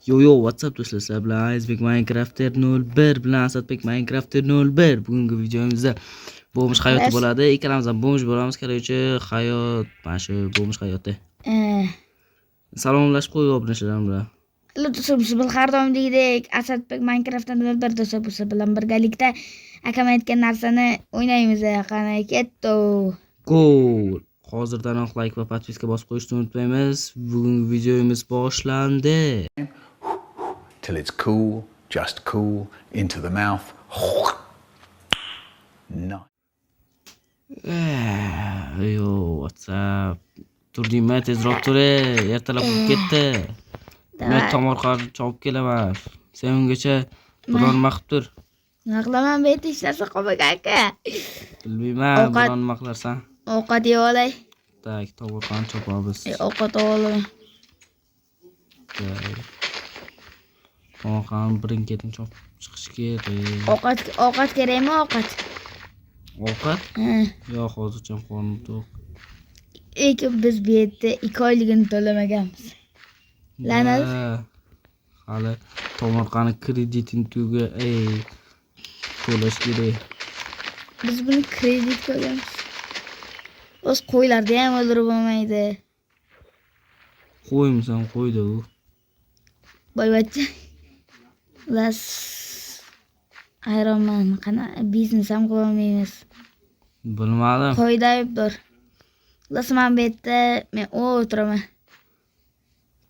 Yo yo, WhatsApp do'stlar, sizlar bilan Azizbek Minecrafter 01 bilan Asadbek Minecrafter 01. Bugungi videomizda bomj hayoti bo'ladi. Ikkalamiz ham bomj bo'lamiz. Короче, hayot, mana shu bomj hayoti. Salomlashib qo'y obunachilar bilan. Hello do'stlar, biz bilan har doimgidek Asadbek Minecraftdan bir do'stlar, bu siz bilan birgalikda akam aytgan narsani o'ynaymiz. Qani, ketdi. Go! Hozirdanoq like va подписка bosib qo'yishni unutmaymiz. Bugungi videomiz boshlandi. Till it's cool, just cool, into the mouth. Nice. Yo, WhatsApp. Turdingmi? Tezroq tur, ey. Ertalab bo'lib ketdi. Men Давай. Tomorqani chopib kelaman. Sen ungacha biror nima qilib tur. Nima qilaman, bu yerda hech narsa qolmagan, aka. Bilmayman, biror nima qilarsan. Ovqat yeb olay. Так, tomorqani chopamiz. Ovqat olaman. Так. Tomorqani birin-ketin chopib chiqish kerak. Ovqat kerakmi, ovqat? Ovqat? Ha. Yo'q, hozircha qornim to'q. Lekin biz bu yerda 2 oyligini to'lamaganmiz. La'nat. Ha, hali tomorqani kreditini tuga, ey, to'lash kerak. Biz buni kreditga olamiz. O'z qo'ylarni ham o'ldirib bo'lmaydi. Qo'ymisan, qo'ydi u. Boyvachcha. Xullas, hayronman. Qana, biznes ham qilolmaymiz. Bilmadim. Qo'yda aybdor. Xullas, man bu yerda men o'tiraman.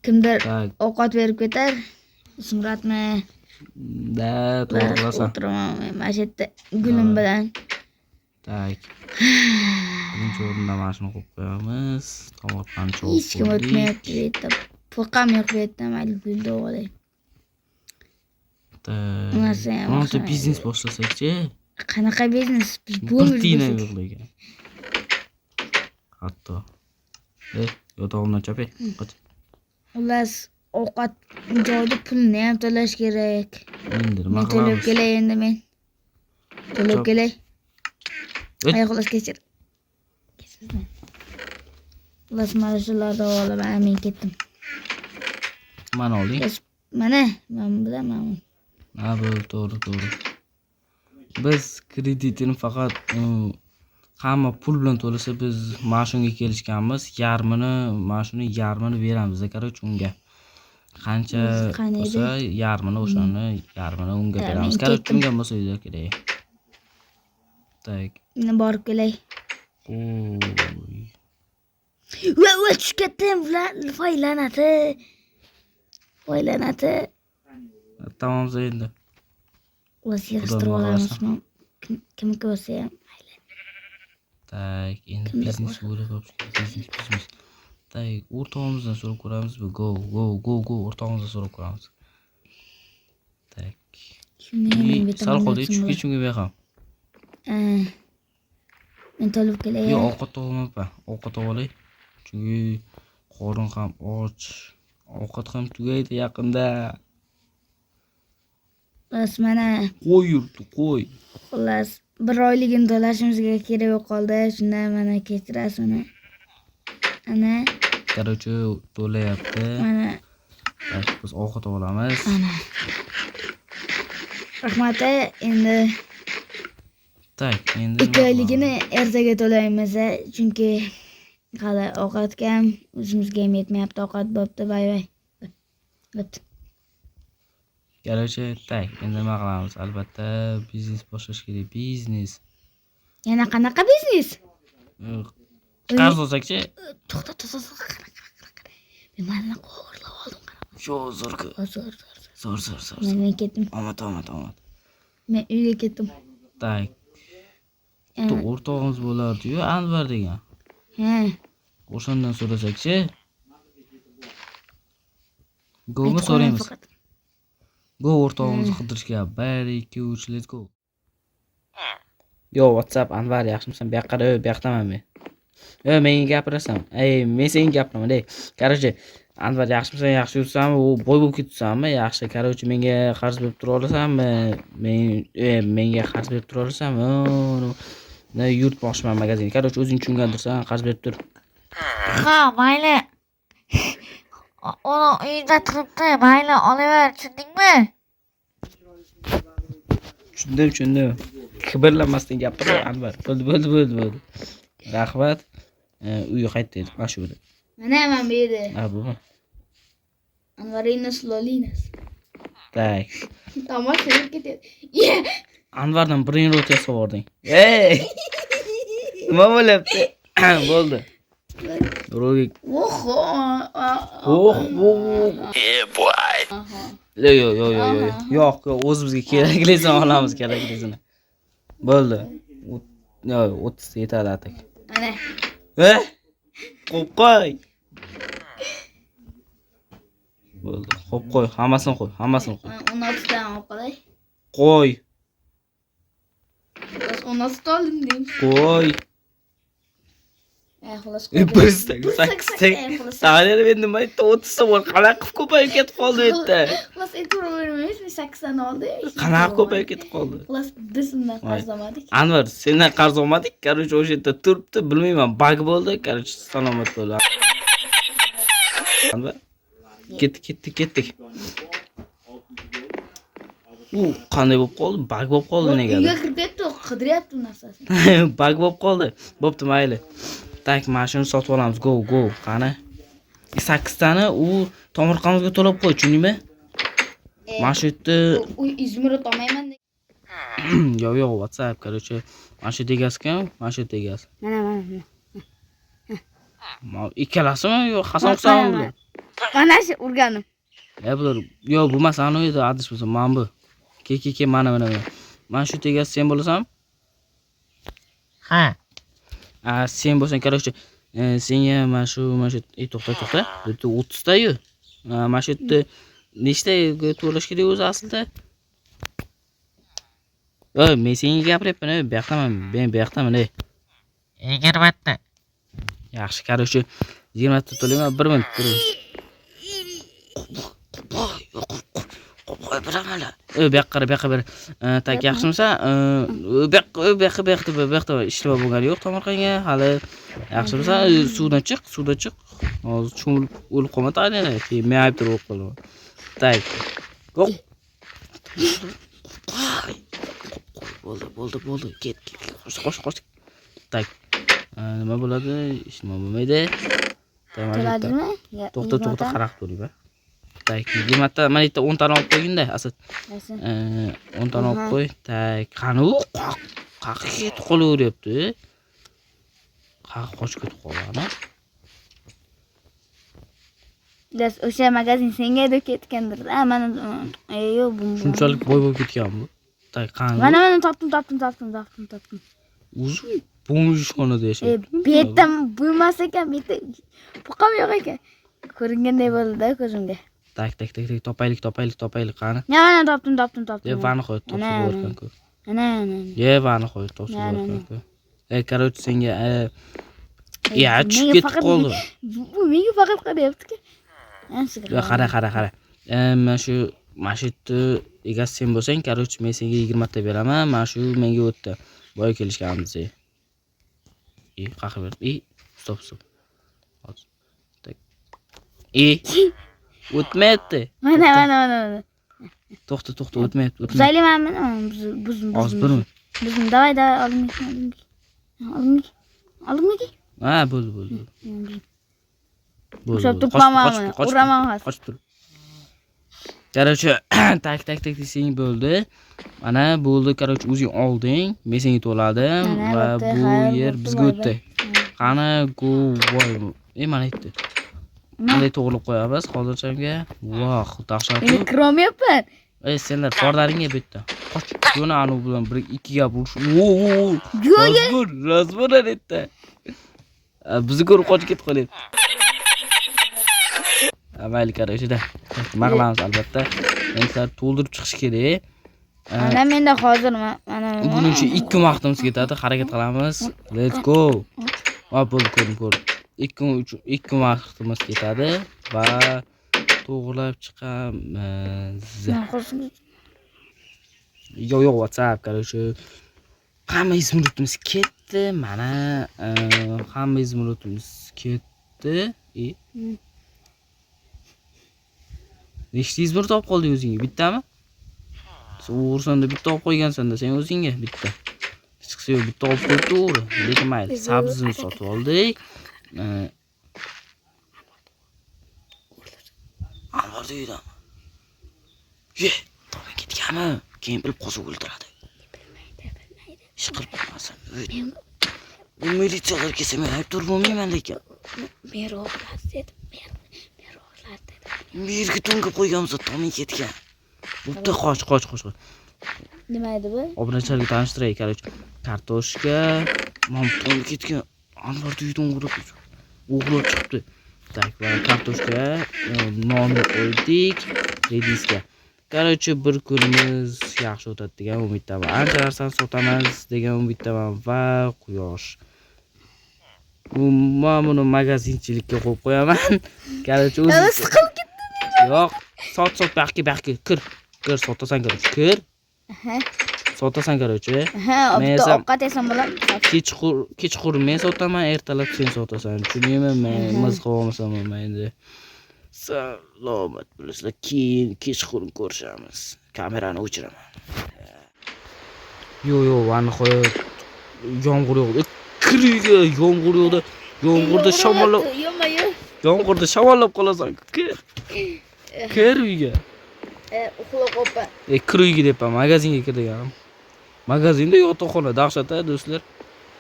Kimdir Так, ovqat berib ketar. Zumradmi? Да, to'g'ri qilasan. O'tiraman men mana shu yerda gulim bilan. Так. Birinchi o'rinda mana shuni qo'yib qo'yamiz. Tomorqani chopib Hech kim qo'ydik. o'tmayapti bu yerda. Buqam yo'q bu yerda. Mayli, gulni olay. Так. Narsa ham Bironta o'xshamaydi. Biznes boshlasak-chi? Qanaqa biznes? Biz Bir bomj tiyin ham bo'lsak. yo'q lekin. Hatto. Ey, yotog'imdan chopay. Qoch. Xullas, ovqat joyda pulni ham to'lash kerak. Endi nima Men to'lab qilamiz? kelay endi men. To'lab Chop. kelay. O't. Ay, xullas, kechir. Kechirsin. Xullas, mana shularni olaman, men ketdim. Mana oling. Xullas, mana, mana bilan mana. Ha, bo'ldi, to'g'ri, to'g'ri. Biz kreditini faqat hamma pul bilan to'lasa, biz mana shunga kelishganmiz. Yarmini, mana shuni yarmini beramiz, короче, unga. Qancha O'zi qani edi? bo'lsa, yarmini o'shani, yarmini unga Ha, beramiz. men Короче, ketdim. tushungan bo'lsanglar kerak. Так. Men borib kelay. Qo'y. Va, va, tushib ketdim. Voy la'nati. Voy la'nati. Tamom endi. Xullas, Xudo yig'ishtirib nima olamiz. qilasan? Kimniki bo'lsa ham mayli. Так, endi Kimdir biznes o'ylab topish kerak. Biznes, biznes. Так, o'rtog'imizdan so'rab ko'ramizmi? Go, go, go, go, o'rtog'imizdan so'rab ko'ramiz. Так. Shuni ham menga Sal qoldi, tomonlatsin tushib bular. ketishimga bu ham. Ha. Men to'lab kelay. Yo'q, ovqat topolmayapman. Ovqat topib olay. Chunki qorin ham och. Ovqat ham tugaydi yaqinda. Xullas, mana. Qo'y yuribdi, qo'y. Xullas, bir oyligini to'lashimizga kerak bo'lib qoldi. Shunda mana, kechirasiz, mana. Ana, Короче, to'layapti. mana, Так, biz ovqat olamiz. Mana. Rahmat, endi Так, endi nima 2 oyligini ertaga to'laymiz, chunki hali ovqatga ham, o'zimizga ham yetmayapti ovqat. Bo'pti, bay bay. Bo'pti. Короче, так, endi nima qilamiz? Albatta, biznes boshlash kerak. Biznes. Yana qanaqa biznes? Qarz olsak-chi? To'xta, to'xta, to'xta, qara, qara, qara, qara. Men mana o'g'irlab oldim, qara. Shu zo'r-ku. Zo'r, zo'r, zo'r. Zo'r, zo'r, zo'r. Men ketdim. Omad, omad, omad. Men uyga ketdim. Так. Bitta o'rtog'imiz bo'lardi-yu, Anvar degan. Ha. O'shandan so'rasakchi? Go'mi Aytib qo'yaman so'raymiz. faqat. Go o'rtog'imizni qidirishga. 1, 2, 3, let's go. Yo, WhatsApp, Anvar, yaxshimisan? Bu yoqqa qara, bu yoqdaman men. Ey, menga gapirasan. Ey, men senga gapiraman, ey. Короче, Anvar, yaxshimisan, yaxshi yuribsanmi? U boy bo'lib ketibsanmi? Yaxshi. Короче, menga qarz berib tura olasanmi? Men menga qarz berib tura olasanmi? Ne yuritmoqchiman magazinga. Короче, o'zing tushungandirsan, qarz berib tur. Ha, mayli. Uni uyda turibdi, mayli olaver, tushundingmi? Tushundim, tushundim. Kibrlanmasdan gapir, Anvar. Bo'ldi, bo'ldi, bo'ldi, bo'ldi. Rahmat. Uyi qayerda edi? Mana shu yerda. Mana man bu yerda. Ha, bumi? Anvarinas Lolinas. Так. Tomosha bo'lib ketyapti. Ye! Anvardan brainrot yasab yubording. Ey! Nima bo'lyapti? Bo'ldi. Rolik. Oho. Oh, oh. Yo'q, yo'q, yo'q, yo'q, yo'q. Yo'q, yo'q, o'zimizga keraklisini olamiz, keraklisini. Bo'ldi. Yo'q, 30 yetadi atak. Mana. Eh? Qo'yib qo'y. Bo'ldi. Qo'yib qo'y, hammasini qo'y, hammasini qo'y. 16 dan olib qolay. Qo'y, Xullas 16 ta oldim deng. qo'y. Xullas. Bir sakkizta. Tag'in endi nima aytdi? 30 ta bor. Qanaqa qilib ko'payib ketib qoldi u yerda? Xullas e'tibor bermaymiz, men 8 tani oldim. Qanaqa ko'payib ketib qoldi? Xullas biz undan Voy. qarz olmadik. Anvar, sendan qarz olmadik. Короче, o'sha yerda turibdi, bilmayman, баг bo'ldi. Короче, salomat bo'l. Anvar. Ketdik, ketdik, ketdik. U qanday bo'lib qoldi? Баг bo'lib qoldi Uyga negadir. kirib ketdi, u qidiryapti u narsasini. Баг bo'lib qoldi. Bo'pti, mayli. Так, mana shuni sotib olamiz. Go, go. Qani? 8 tani u tomorqamizga to'lab qo'y, tushundingmi? Mana shu yerda Uy изумруд olmayman. yo'q, yo'q, WhatsApp, короче, mana shu egasi kim? Mana shu egasi. Mana, mana, mana. Ikkalasimi? Yo'q, Hasan Husanmi bular? Mana shu urganim. E bular, yo'q, bu emas, anavi edi, adashmasam, mana bu. Ke, ke, ke, mana, mana, mana. Mana shu egasi sen bo'lasanmi? Ha. A, sen bo'lsang, короче, senga mana shu, mana shu, ey, to'xta, to'xta. Bu yerda 30 ta-yu. Mana shu yerda nechtaga to'lash kerak o'zi aslida? Ey, men senga gapiryapman, ey, bu yoqdaman, men bu yoqdaman, ey. 20 ta. Yaxshi, короче, 20 ta to'layman, 1 minut, bir minut. Qo'y, biraman. Ey, bu yoqqa qara, bu yoqqa ber. Так, yaxshimisan? Bu yoqqa, bu yoqqa, bu yoqda, bu yoqda ishlab bo'lgani yo'q tomorqangga hali. Yaxshimisan? Suvdan chiq, suvdan chiq. Hozir cho'milib o'lib qolma tag'in, keyin men aybdor bo'lib qolaman. Так. Yo'q. Bo'ldi, bo'ldi, bo'ldi. Ket, ket, ket. Qoch, qoch, qoch. Так. Nima bo'ladi? Hech nima bo'lmaydi. Так, mana shu yerda. To'ladimi? To'xta, to'xta, qarab turing. Так, 20 ta, mana yerda 10 tani olib qo'yginda, Asad. 10 tani olib qo'y. Так, qani u? Qayerga ketib qolaveryapti? Qayerga qochib ketib qoldi, ana? Das o'sha magazin senga deb ketgandir. Ha, mana, yo'q, bu. Shunchalik boy bo'lib ketgan bu. Так, qani? Mana, mana topdim, topdim, topdim, topdim, topdim. O'zi бомж xonada yashaydi. Bu yerda bo'lmas ekan, bu yerda buqam yo'q ekan. Ko'ringanday bo'ldi-da ko'zimga. Так, так, так, так, topaylik, topaylik, topaylik, qani? Ya, mana topdim, topdim, topdim. E, va nihoyat topib Mana, bo'larkan-ku. Mana, mana. E, va nihoyat topib Mana, bo'larkan-ku. E, короче, senga ya, tushib Menga ketib faqat qoldi. Bu menga faqat qarayapti-ku. Yo, qara, qara, qara. Mana shu, mana shu yerda egasi sen bo'lsang, короче, men senga 20 ta beraman, mana shu menga o'tdi. Boya kelishganmiz. E, qayerga berdi? E, стоп, стоп. Hozir. Так. E, o'tmayapti. Mana, mana, mana, mana. To'xta, to'xta, o'tmayapti, o'tmayapti. Buzaylik mana buni, buzdim, Hozir buzdim. bir minut. Buzdim. Давай, давай, oldimga, oldimga. Oldimga. Oldimga. Ha, bo'ldi, bo'ldi. Bo'ldi. Ushlab Bo'ldi. turibman Qochib, mana, qochib, uraman hozir. qochib tur. Короче, так, так, так, seng bo'ldi. Mana bo'ldi, короче, o'zing olding, men senga to'ladim Mana va bo'pti, bu xayr, yer bo'pti, bizga boy o'tdi. Qani, go, voy. E, mana aytdi. Bunday to'g'rilab qo'yamiz hozirchamga. Voh, dahshat. Endi kirolmayapman. Ey, senlar torlaringga bu yerda. Qoch. Yo'na anu bilan bir ikki gap urush. Wo, wo, wo. Yo'q, Разбор, разбор aytdi. Bizni ko'rib qochib ketib qolyapti. Mayli, короче, da. Nima qilamiz albatta. Endi sizlar to'ldirib chiqish kerak. Mana menda hozir mana Buning uchun 2 kun vaqtimiz ketadi, harakat qilamiz. Let's go. Va bo'ldi, ko'ring, ko'ring. 2 kun uchun 2 kun vaqtimiz ketadi va to'g'rilab chiqamiz. Yo'q, yo'q, WhatsApp, короче, hamma изумруд imiz ketdi. Mana, hamma изумруд imiz ketdi. E. Nechta izmir topib qolding o'zingga? Bittami? Sen o'g'risan-da bitta olib qo'ygansan-da sen o'zingga bitta. Hech yo'q, bitta olib qo'yibdi o'g'ri. Lekin mayli, sabzini sotib oldik. Anvar uydami? Ye, tog'a ketganmi? Keyin bilib qolsa o'ldiradi. Bilmaydi, bilmaydi. Ish qilib qo'ymasin. Bu militsiyalar kelsa men aybdor bo'lmayman lekin. Mer o'g'irladi dedim. Mer o'g'irladi dedim. Bu yerga to'ngib qo'yganmiz, Toming ketgan. Bo'pti, qoch, qoch, qoch, qoch. Nima edi bu? Obunachilarga tanishtiray, короче. Kartoshka, mana bu to'ngib ketgan. Anvar uydan o'g'irlab chiqibdi. Так, va kartoshka, nonni qo'ydik, rediska. Короче, bir kunimiz yaxshi o'tadi degan umiddaman. Ancha narsani sotamiz degan umiddaman va quyosh. Men buni magazinchilikka qo'yib qo'yaman. Короче, o'zi Siqilib ketdim. Yo'q, sot, sot, buyoqqa, buyoqqa kir. Kir, sotasan, короче, kir. Sotasan, короче. Ha, Men bitta esa- ovqat yesam bo'ladi. Kechqurun men sotaman, ertalab sen sotasan. Tushundingmi? Men miz qilib olmasam bo'lmaydi. Salomat bo'lasizlar. Keyin kechqurun ko'rishamiz. Kamerani o'chiraman. Yo'q, yo'q, va nihoyat yomg'ir yog'di. Kir uyga, yomg'ir yog'di. Yomg'irda shamollab, Yo'qma, yo'q. yomg'irda shamollab qolasan. Kir. Kir uyga. Uxlab qolibman. Kir uyga deyapman, magazinga kir deganim. Magazinda yotoqxona dahshat a do'stlar.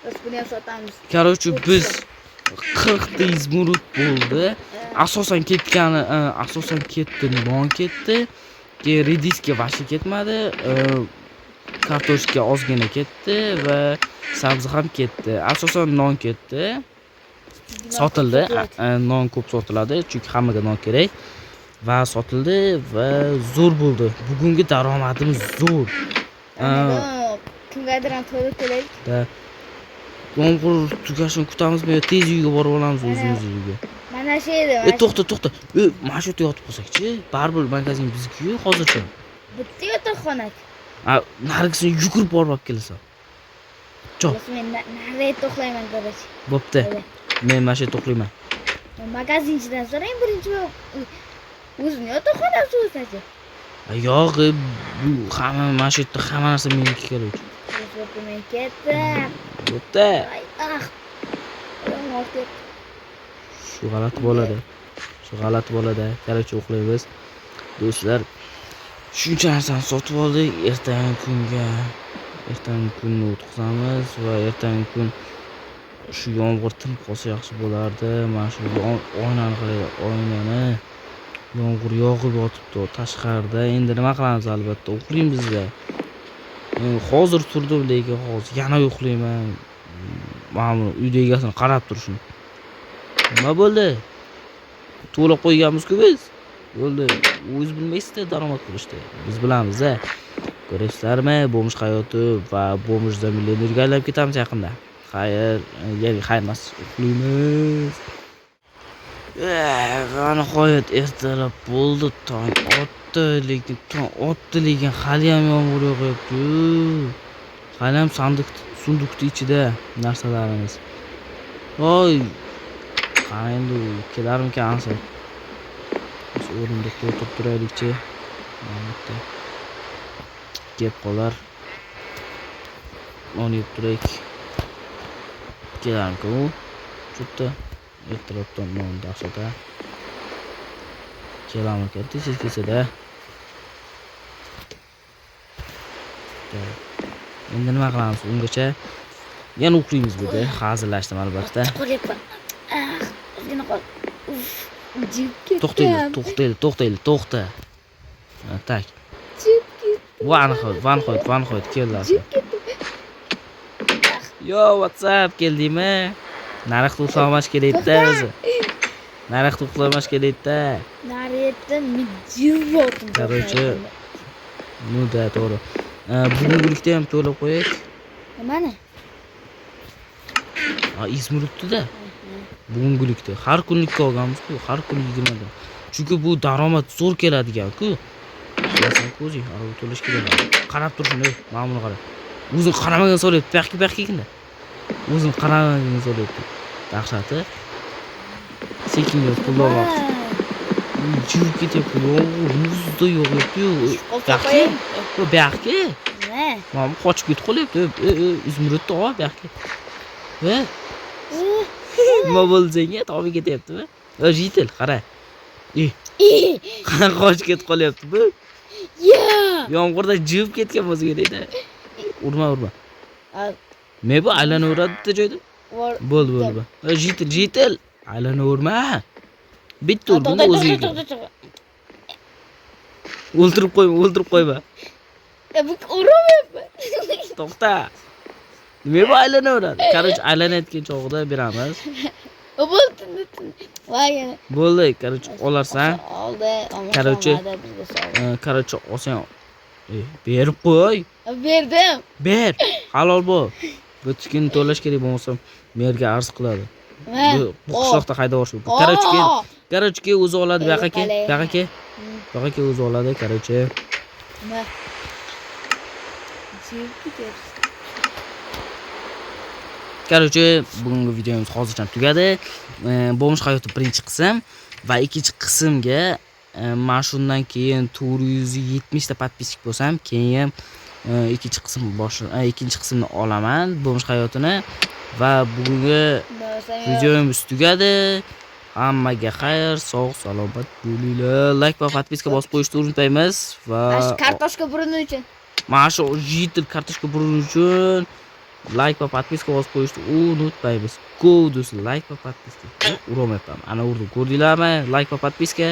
Biz buni ham sotamiz. Короче, biz 40 ta изумруд bo'ldi. Asosan ketgani, asosan ketdi, non ketdi. Keyin rediska вообще ketmadi. Kartoshka ozgina ketdi va sabzi ham ketdi. Asosan non ketdi. Sotildi. Non ko'p sotiladi, chunki hammaga non kerak. Va sotildi va zo'r bo'ldi. Bugungi daromadimiz zo'r. Kimgadir ham to'lab to'laylik. Da. Yomg'ir tugashini kutamizmi yo tez uyga borib olamiz o'zimiz uyga? Mana shu edi. To'xta, to'xta. Mana shu yerda yotib qolsak-chi? Baribir magazin bizniki-yu hozircha. Bitta yotoqxona. A, narigisini yugurib borib olib kelasan. Cho'p. Men nari yerda uxlayman, короче. Bo'pti. Men mana shu yerda uxlayman. Magazinchidan so'rang birinchi bo'lib. O'zini yotoqxonasi o'zasi. Yo'q, bu hamma mana shu yerda hamma narsa meniki, короче. Bo'pti, men ketdim. Bo'pti. Ay, ah. Oyog'im og'riyapti. Shu g'alati bo'ladi. Shu g'alati bo'ladi. Короче, uxlaymiz. Do'stlar, shuncha narsani sotib oldik. Ertangi kunga, ertangi kunni o'tkazamiz va ertangi kun shu yomg'ir tinib qolsa yaxshi bo'lardi. Mana shu oynani qaranglar, oynani yomg'ir yog'ib yotibdi tashqarida. Endi nima qilamiz, albatta uxlaymiz-da. Hozir turdim, lekin hozir yana uxlayman. Mana buni uyda egasini qarab turishini. Nima bo'ldi? To'lab qo'yganmiz-ku biz. Bo'ldi. O'zingiz bilmaysizda daromad qilishni. Biz bilamiz-a. Ko'rasizlarmi, bomj hayoti va bomjda millionerga aylanib ketamiz yaqinda. Xayr, ya'ni xayr emas, uxlaymiz. Va nihoyat ertalab bo'ldi, tong otdi, lekin tong otdi, lekin hali ham yomg'ir yog'yapti. Hali ham sundukni ichida narsalarimiz. Voy, qani endi u kelarmikan Asad? Biz o'rindiqda o'tirib turaylikchi. Mana bu yerda kelib qolar. Non yeb turaylik. Kelarmikan u? Cho'pda ertalabdan non dahshat. Kelarmikan? Tez kelsada. Endi nima qilamiz ungacha? Yana uxlaymiz bu yerda. Hazillashdim albatta. Qo'lyapman. Ah, ozgina qol. Uf, jib ketdim. To'xtaylik, to'xtaylik, to'xtaylik, to'xta. Tak. Jib ketdim. Va nihoyat, va nihoyat, va nihoyat keldi. Jib ketdim. Yo, WhatsApp keldingmi? Narxni uxlamash kerak-da o'zi. Narxni uxlamash kerak-da. Nari yerdan men jib yotdim. Короче, ну да, to'g'ri. Bugungilikda ham to'lab qo'yaylik. Nimani? Ha, izmurudda. Bugungilikda har kunlikka olganmiz-ku, har kuni 20 dan. Chunki bu daromad zo'r keladigan-ku. Bilasan-ku o'zing, arava to'lash kerak. Qarab tursin, ey, mana buni qara. O'zing qaramagan solyapti, bu yoqqa, bu yoqqa kelgin-da. O'zing qaramagan solyapti. Dahshati. Sekin pul olmoqchi. Juvib ketyapti. Yomg'ir muzda yog'yapti-yu. Qo'l Buyoqqa. qo'ying. Bu buyoqqa. Nima? Mana bu qochib ketib qolyapti. E, e, изумруд ni ol buyoqqa. E, nima bo'ldi senga? Toming ketyaptimi? E, житель, qara. E, qochib ketib qolyapti bu. Ya. Yomg'irda juvib ketgan bo'lsa kerak-da. Urma, urma. Ne bu aylanaveradi bitta joyda? Bo'ldi, bo'ldi, bo'ldi. E, житель, житель. Aylanaverma. Bitta urganda o'ziga keladi. O'ldirib qo'yma, o'ldirib qo'yma. Bu uramayapman. To'xta. Nima bu aylanaveradi? Короче, aylanayotgan chog'ida beramiz. Bo'ldi. Voy. Bo'ldi, короче, olarsan. Oldi. Короче. Bizga sovg'a. Короче, olsang, berib qo'y. Berdim. Ber. Halol bo'l. Bu skin to'lash kerak bo'lmasa merga arz qiladi. Bu qishloqda haydab yuborish mumkin. Короче, kel. Короче, kel, o'zi oladi bu yoqqa kel. Bu yoqqa kel. Bu yoqqa kel, o'zi oladi, короче. Nima? Sevib ketyapsiz. Короче, bugungi videomiz hozircha tugadi. Бомж hayoti birinchi qism va ikkinchi qismga mana shundan keyin 470 ta подписчик bo'lsam, keyin ikkinchi qism bosh ikkinchi qismni olaman бомж hayotini va bugungi videomiz tugadi. Hammaga xayr, sog' salomat bo'linglar. Like va подписка bosib qo'yishni unutmaymiz va Mana shu kartoshka buruni uchun. Mana shu житель kartoshka buruni uchun like va подписка bosib qo'yishni unutmaymiz. Go do'stlar, like va подписка. Urolmayapman. Ana urdim. Ko'rdinglarmi? Like va подписка.